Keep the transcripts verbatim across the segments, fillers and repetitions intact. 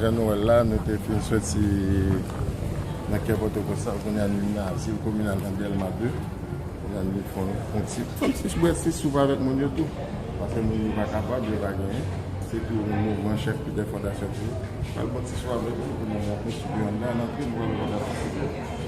Jan nou wè l la, nou te fin soti nan kè Pòtoprens la, kounye a nou nan azil kominal nan Dèlma de. Kounye a nou fè yon, yon ti, yon ti brèd, ti soup avèk moun yo tou. Paske moun yo pa kapab, yo pa genyen. Se tou yon mouvman chèf Peter Fondasyon tou. Pral bon ti soup avèk nou pou nou konstitye anndan, n antre, nou pral fè fondasyon.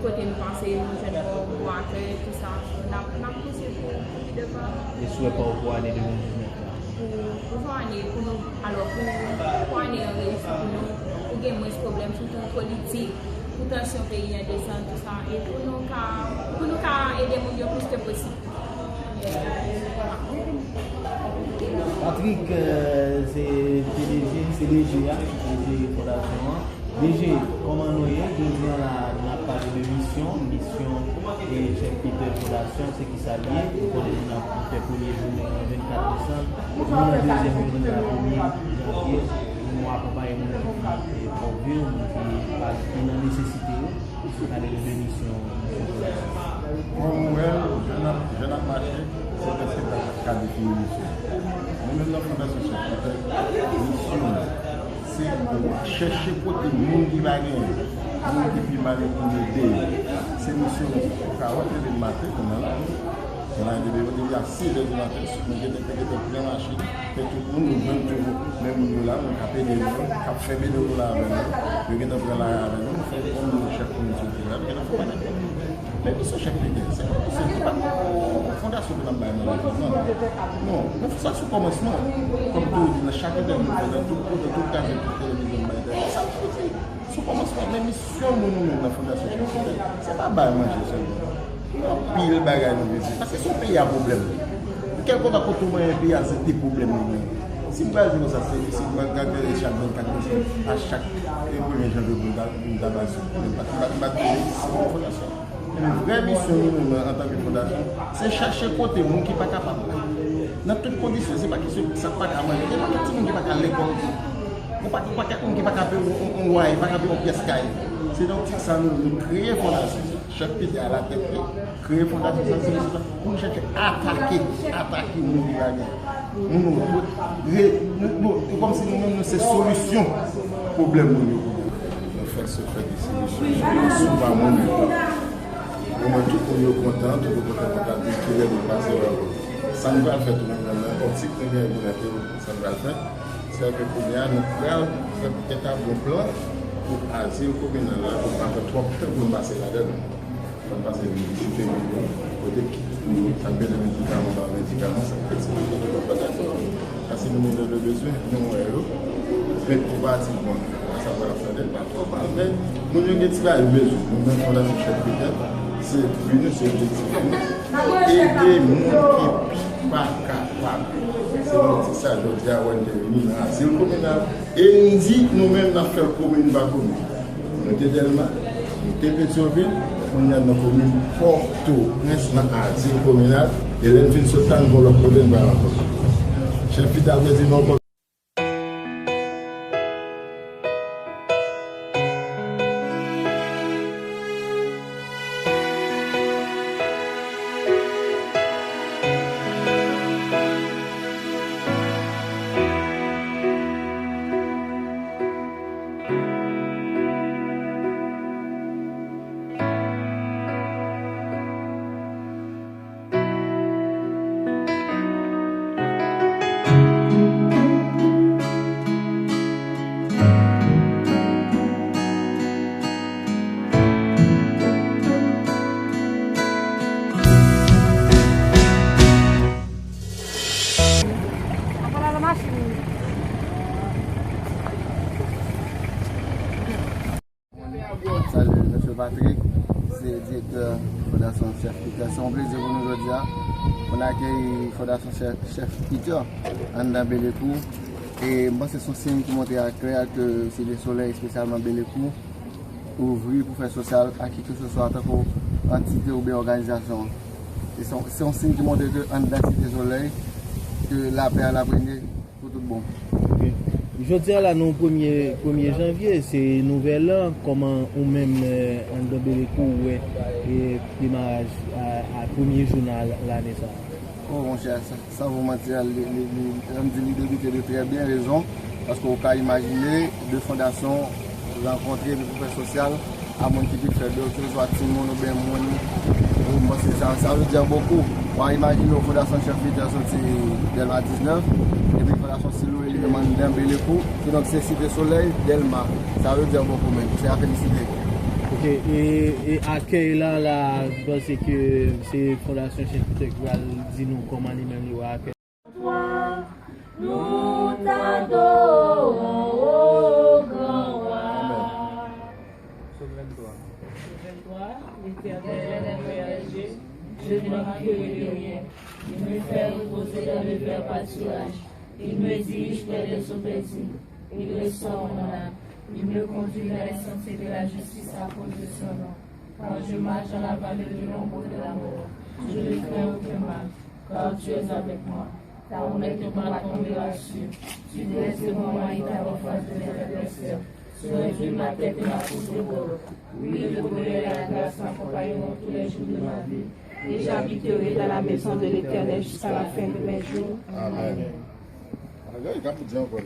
Kote nou panse nou jwenn bon, bon akèy, tout sa, n ap, n ap pouse pou, pou pi devan. E swè pa w pou ane de mil diznèf la? Pou, pou fè ane, pou nou, alò, pou, pou ane an reyisi pou nou, pou gen mwens pwoblèm, sitou politik, pou tansyon peyi an desann, tout sa, e pou nou ka, pou nou ka ede moun yo plis ke posib. Patrick, euh, se P D G, se D G a, D G Fondasyon an. D G, kòman nou ye? Jodi a la, n ap pale de misyon, misyon e chèf Peter Fondasyon, se kisa l ye? Nou konnen nou ap fè premye jounen an vennkat desanm, nou nan dezyèm jounen an premye janvye, pou nou akonpaye moun ki pi, e, pòv yo, moun ki pa, ki nan nesesite yo. Pale nou de misyon, misyon fondasyon. Kòm ou wè l, jan n ap, jan n ap mache, se prèske pa ka defini misyon. Nou menm nan Fondasyon Chèf Peter, misyon nou, se pou chèche kote moun ki pa genyen, moun ki pi mal yo pou n ede yo. Se misyon nou. Ou ka wè depi maten, kounye a la, nou, kounye a depi, depi a sis è di maten, nou gentan, te gentan pran machin. Fè tout moun, nou jwenn toujou menm moun yo la, moun k ap ede nou, k ap fè benevola avè nou. Yo gentan pran lari avè nou, nou fè kòm nou chèf komisyon ki la, nou gentan fè yon pakèt kòb. Men misyon chèf Peter, se pa misyon, se pa yon fondasyon pou n ap bay nan lajounen. Non, nou fè sa sou kòmansman. Kòm tou di, nan chak entèvyou nou fè, nan tout kote, tout kafé, tout televizyon, nou bay entèvyou. Sa nou di. Sou kòmansman, men misyon nou, nou menm nan Fondasyon Chèf Peter, se pa bay manje sèlman. Gen anpil bagay nou bezwen. Paske se yon peyi a pwoblèm. Kèlkeswa kote w manyen peyi a, se de pwoblèm nou genyen. Si m pral di konsa, se, si m pral gade chak vennkat desanm, a chak, e, premye janvye pou m ta, pou m ta bay sou pwoblèm. Paske m pa, m pa t bezwen egziste pou yon fondasyon. Men vrè misyon nou menm antanke fondasyon, se chache kote moun ki pa kapab la. Nan tout kondisyon, se pa kesyon sa k pa ka manje, gen pakèt timoun ki pa ka lekòl. Yon pa-, yon pakèt moun ki pa ka peye yon, yon, yon lwaye, pa ka peye yon pyès kay. Se nan optik sa nou, nou kreye fondasyon. Chèf Peter alatèt li, kreye fondasyon sa, se pou nou chèche atake, atake moun ki pa gen. Moun yo, re-, nou, nou, nou, kòmsi nou menm, nou se solisyon pwoblèm moun yo. Nou fè se fè distribisyon sou, sou pa moun yo. Bon, mwen, tout moun yo kontan, tout moun kontan, kontan, di kilè nou pase wè. Sa nou pral fè tou menm nan optik nou gen pou mete sa nou pral fè. Se ke kounye a, nou pral fè petèt yon plan pou azil kominal la, pou pa fè twòp tan pou n pase ladan l. Fò n pase vizite moun yo, kote ki nou, sa n bezwen medikaman, ba medikaman, sa n bezwen, nou pa dakò. Paske nou menm nou bezwen, nou wè yo, men konpatilman, sa pral fè lè, pa twòp mal, men moun yo gen ti bagay yo bezwen. Nou menm fondasyon Chèf Peter, se bi nou, se objektif nou, ede moun ki pi pa kapab. Se nan ti sa jodi a wè n te vini nan azil kominal. E n di nou menm n ap fè l komin pa komin. Nou te Dèlma, nou te Petyonvil, kounye a nan komin Pòtoprens nan azil kominal. E lè n fin sot la, n gon lòt kote n pral ankò. Chèf Peter te di nou ankò. Salut, Mesye Patrick, se direktè Fondasyon Chèf Peter. Se yon plezi pou nou jodi a pou n akeyi Fondasyon Chèf, Chèf Peter anndan Belekou. E m panse se yon siy ki montre aklè ke Site Solèy, espesyalman Belekou, ouvri pou fè sosyal ak kikeseswa tankou antite oubyen òganizasyon. E se yon, se yon siy ki montre ke anndan Site Solèy, ke lapè a l ap renye pou tout bon. Ok. Jodi a la, nou premye, premye janvye, se nouvèl an. Kòman ou menm, eh, anndan Belekou, ou wè, eh, demaraj a, a premye jou nan lane sa a? Oh, monchè, sa, san vous mentir, li, li, li, lè m di li debite de trè byen, rezon, paske ou ka imajine de fondasyon rankontre epi pou fè sosyal a moun ki pi fèb yo, keseswa timoun oubyen moun, ou panse sa, sa vle di bokou. W a imajine w Fondasyon Chèf Peter soti Dèlma diznèf, epi Fondasyon Siloe li menm anndan Belekou, kidonk se Site Solèy, Dèlma. Sa vle di bokou menm, se a felisite. Ok, e, e akèy la, la, m panse ke se Fondasyon Chèf Peter ki pral di nou kòman li menm li wè akèy. Toi, nous t'adorons, ô grand roi. Psaume vingt-trois. Psaume vingt-trois, L'Éternel est mon berger, je ne manquerai de rien. Il me fait reposer dans de verts pâturages. Il me dirige près des eaux paisibles. Il restaure mon âme. Il me conduit vers les sentiers de la justice à cause de son nom. Quand je marche dans la vallée de l'ombre de la mort, je ne crains aucun mal, car tu es avec moi. Ta houlette et ton bâton me rassurent. Tu dresses devant moi une table en face de mes adversaires. Tu réduis ma tête et ma coupe au bord. Oui, le bonheur et la grâce m'accompagneront tous les jours de ma vie, et j'habiterai dans la maison de l'Éternel jusqu'à la fin de mes jours. Amen. Amen. Bagay, ka pou di ankò.